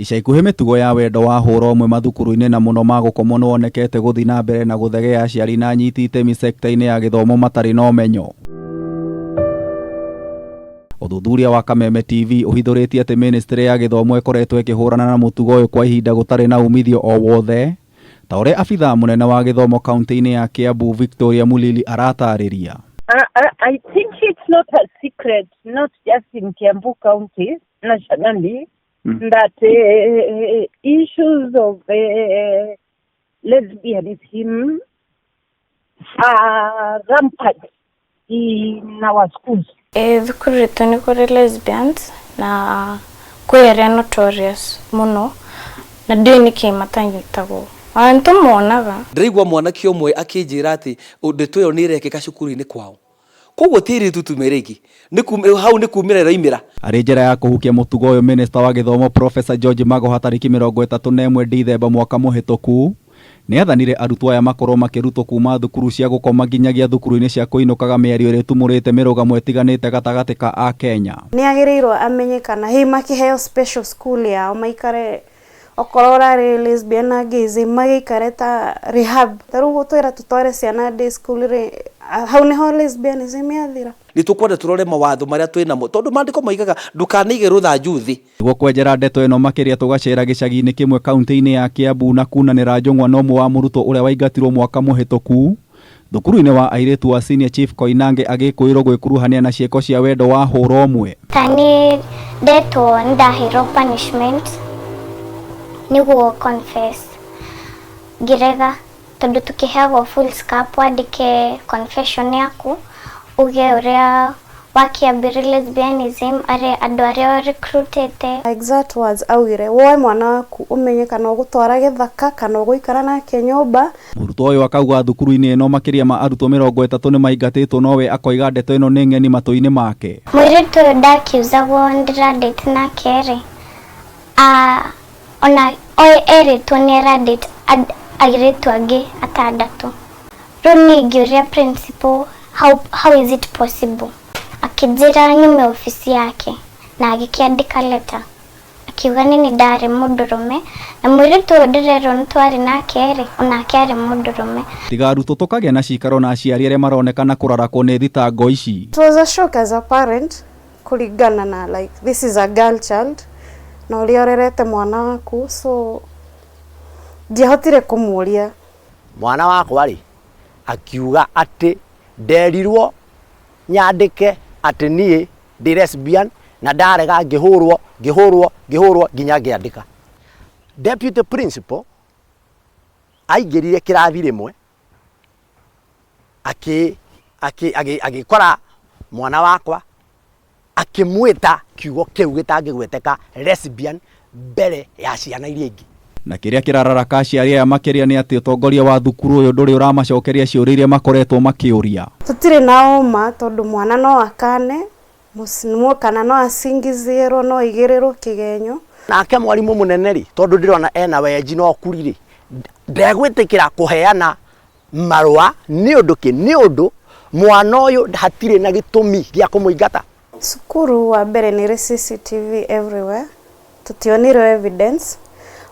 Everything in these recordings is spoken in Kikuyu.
Ica ikuhĩ mĩtugo ya wendo wa hũra ũmwe mathukuru-inĩ na mũno ma gũkomwo nĩwonekete gũthiĩ na mbere na gũthegea aciari na anyiti itemi sekta-inĩ ya gĩthomo matarĩ na ũmenyo. Ũthuthuria wa Kameme TV ũhithũrĩtie atĩ mĩnĩstrĩ ya gĩthomo ĩkoretwo ĩkĩhũrana na mũtugo ũyũ kwa ihinda gũtarĩ na umithio o wothe, ta ũrĩa abithaa mũnene wa gĩthomo kaunti-inĩ ya Kiambu Victoria Mulili aratarĩria. I think it's not a secret, not just in Kiambu County, nationally, that issues of lesbianism are rampant in our schools. Ĩ thukuru itũ nĩ kũrĩ lesbians na kwĩ arĩa notorious mũno na ndiũĩ nĩkĩ matanyitagwo. Ona nĩtũmonaga. Ndĩraigua mwanake ũmwe akĩnjĩra atĩ ndeto ĩyo nĩ ĩrekĩka cukuru-inĩ kwao. Koguo ti airĩtu tu me rĩngĩ, hau nĩ kumĩra ĩraimĩra. Arĩ njĩra ya kũhukia mũtugo ũyũ Minista wa gĩthomo Professor George Magoha tarĩki 31 Dithemba mwaka mũhĩtũku nĩathanire arutwo aya makorwo makĩrutwo kuma thukuru cia gũkoma nginyagia thukuru-inĩ cia kũinũkaga mĩario ĩrĩa ĩtumũrĩte mĩrũgamo ĩtiganĩte gatagatĩ ka Akenya. Nĩ agĩrĩirwo amenye kana hihi makĩheo special school yao maikare okorwo ũrarĩ lesbian na gays magĩikare ta rehab. Ta rĩu gũtwĩra tũtware ciana day school rĩ, hau nĩho lesbianism yathira. Nĩ tũkwenda tũrore mawatho marĩa twĩ namo tondũ maandĩko moigaga ndũkanaige rũthanju thĩ. Nĩguo kwenjera ndeto ĩno makĩria tũgacera gĩcagi-inĩ kĩmwe kaunti-inĩ ya Kiambu na kunanĩra njũng'wa na ũmwe wa mũrutwo ũrĩa waingatirwo mwaka mũhĩtũku thukuru-inĩ wa airĩtu wa Senior Chief Koinange agĩkũĩrwo gwĩkuruhania na ciĩko cia wendo wa hũra ũmwe. Ta niĩ ndetwo nĩndaheirwo punishment nĩguo confess ngĩrega tondũ tũkĩheagwo foolscap wandĩke confession yaku uge ũrĩa wakĩambĩrĩria lesbianism arĩa andũ arĩa recruitĩte. Exact words augire woe mwana waku ũmenye kana ũgũtwara gĩthaka kana ũgũikara nake nyũmba. Mũrutwo ũyũ akauga thukuru-inĩ ĩno makĩria ma arutwo 30 nĩ maingatĩtwo nowe akoiga ndeto ĩno nĩ ng'eni matũ-inĩ make. Mũirĩtu ũyũ ndakiuzagwo ndĩradate nake rĩ, ona erĩtwo nĩ aradate airĩtu angĩ atandatũ. Rĩu niĩ ngĩũria principal how is it possible, akĩnjĩra nyume obici yake na agĩkĩandĩka letter akiuga nĩ ndarĩ mũndũrũme na mũirĩtu ũyũ ndĩrerwo nĩ twarĩ nake rĩ, onake arĩ mũndũrũme. Tiga arutwo tũkagĩa na cikaro na aciari arĩa maronekana kũrarakwo nĩ thitango ici. It was a shock as a parent kũringana na like this is a girl child na ũrĩa ũrerete mwana waku, so ndiahotire kũmũria. Mwana wakwa rĩ akiuga atĩ nderirwo nyandĩke atĩ niĩ ndĩ lesbian na ndarega ngĩhũrwo ngĩhũrwo ngĩhũrwo nginya ngĩandĩka. Deputy principal aingĩrire kĩrathi rĩmwe agĩkora mwana wakwa akĩmwĩta kiugo kĩu gĩtangĩgweteka lesbian mbere ya ciana iria ingĩ. Na kĩrĩa kĩrararaka aciari aya makĩria nĩ atĩ ũtongoria wa thukuru ũyũ ndũrĩ ũramacokeria ciũria iria makoretwo makĩũria. Tũtirĩ na ũma tondũ mwana no akane kana no acingizĩrwo no aigĩrĩrwo kĩgenyo. Nake mwarimũ mũnene rĩ, tondũ ndĩrona ena wenji na ũkuri rĩ, ndegwĩtĩkĩra kũheana marũa nĩ ũndũ kĩ? Nĩ ũndũ mwana ũyũ hatirĩ na gĩtũmi gĩa kũmũingata. Cukuru wa mbere nĩ ĩrĩ CCTV everywhere, tũtionire evidence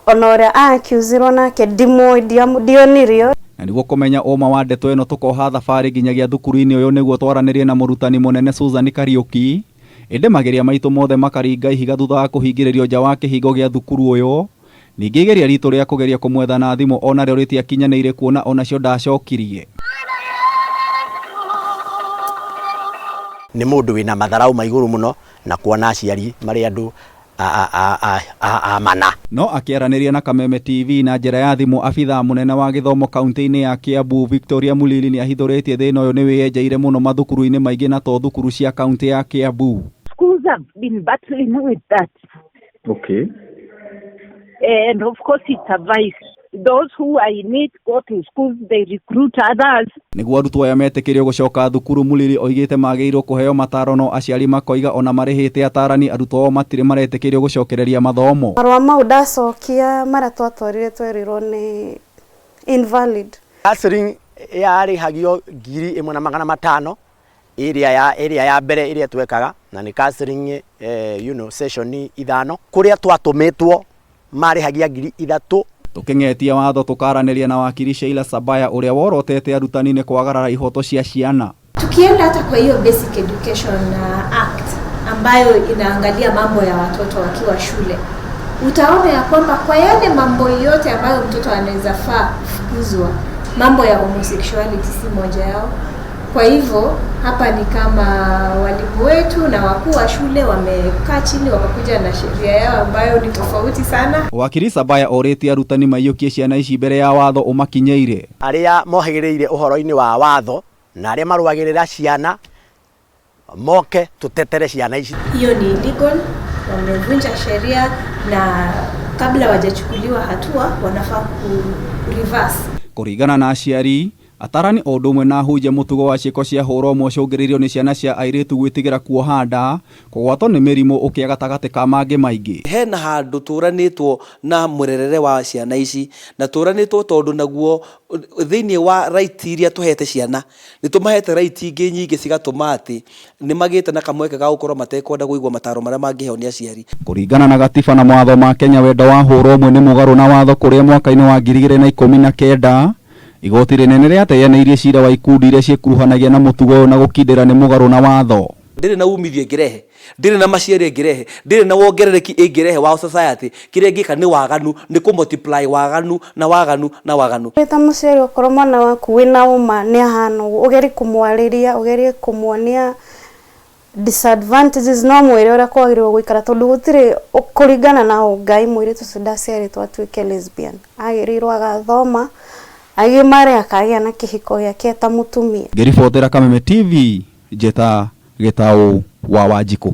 ona ũrĩa accusirwo nake ndimũĩ, ndionirio. Na nĩguo kũmenya ũma wa ndeto ĩno tũkoha thabarĩ nginyagia thukuru-inĩ ũyũ nĩguo twaranĩrie na mũrutani mũnene Susan Kariũki. Ĩndĩ mageria maitũ mothe makaringa ihiga thutha wa kũhingĩrĩrio nja wa kĩhingo gĩa thukuru ũyũ. Ningĩ igeria ritũ rĩa kũgeria kũmwetha na thimũ onarĩo rĩtiakinyanĩire kuona onacio ndacokirie. Nĩ mũndũ wĩna matharau ma igũrũ mũno na kuona aciari marĩ andũ a mana. No akĩaranĩria na Kameme TV na njĩra ya thimũ abithaa mũnene wa gĩthomo kaunti-inĩ ya Kiambu Victoria Mulili nĩ ahithũrĩtie thĩna ũyũ nĩ wĩyenjeire mũno mathukuru-inĩ maingĩ na to thukuru cia kaunti ya Kiambu. Schools have been battling with that. Okay. And of course it's a vice. Those who are in it go to schools, they recruit others. Nĩguo arutwo aya metĩkĩrio gũcoka thukuru Mulili oigĩte magĩrĩirwo kũheo mataro no aciari makoiga ona marĩhĩte atarani arutwo ao matirĩ maretĩkĩrio gũcokereria mathomo. Marũa mau ndacokia marĩa twatwarire twerirwo nĩ invalid. Counseling yarĩhagio 1,500 ĩrĩa ya mbere ĩrĩa twekaga na nĩ counseling session ithano kũrĩa twatũmĩtwo Marĩhagia 3000. Tũkĩng'etia watho tũkaranĩria na wakiri Sheila Sabaya ũrĩa worotete arutani nĩ kwagarara ihoto cia ciana. Tukienda hata kwa hiyo Basic Education Act ambayo inaangalia mambo ya watoto wakiwa shule, utaona ya kwamba kwa yale mambo yote ambayo mtoto anaweza faa kufukuzwa, mambo ya homosexuality si moja yao. Kwa hivyo hapa ni kama walimu wetu na wakuu wa shule wamekaa chini wakakuja na sheria yao ambayo ni tofauti sana. Wakiri Sabaya orĩtie arutani maiyũkie ciana ici mbere ya watho ũmakinyĩire. Arĩa mohĩgĩrĩire ũhoro-inĩ wa watho na arĩa marũagĩrĩra ciana moke tũtetere ciana ici. Hiyo ni illegal, wamevunja sheria na kabla wajachukuliwa hatua wanafaa ku reverse. Kũringana na aciari, atarani o ũndũ ũmwe na ahunjia, mũtugo wa ciĩko cia hũra ũmwe ũcũngĩrĩirio nĩ ciana cia airĩtu gwĩtigĩra kuoha nda, kũgwatwo nĩ mĩrimũ, ũkĩa gatagatĩ ka mangĩ maingĩ. Hena handũ tũranĩtwo na mũrerere wa ciana ici na tũranĩtwo tondũ naguo thĩinĩ wa right iria tũhete ciana nĩ tũmahete right ingĩ nyingĩ cigatũma atĩ nĩ magĩte na kamweke ga gũkorwo matekwenda kũigua mataro marĩa mangĩheo nĩ aciari. Kũringana na gatiba na mawatho ma Kenya, wendo wa hũra ũmwe nĩ mũgarũ na watho, kũrĩa mwaka-inĩ wa 2019 igoti rĩnene rĩateanĩirie cira wa ikundi iria ciĩkuruhanagia na mũtugo ũyũ na gũkindĩra nĩ mũgarũ na watho. Ndĩrĩ na umithio ĩngĩrehe, ndĩrĩ na maciaro ĩngĩrehe, ndĩrĩ na wongerereki ĩngĩrehe wa society. Kĩrĩa ĩngĩka nĩ waganu, nĩ kũ multiply waganu na waganu na waganu. Wĩ ta mũciari, okorwo mwana waku wĩna ũma nĩ ahana ũguo, ũgerie kũmwarĩria, ũgerie kũmuonia disadvantages, no mwĩre ũrĩa kwagĩrĩirwo gũikara, tondũ gũtirĩ kũringana na Ngai mũirĩtu ũcio ndaciarĩtwo atuĩke lesbian, agĩrĩirwo agathoma, agimare, akagĩa na kĩhiko gĩake ta mũtumia. Ngĩribotera Kameme TV, njĩta Gĩtaũ wa Wanjikũ.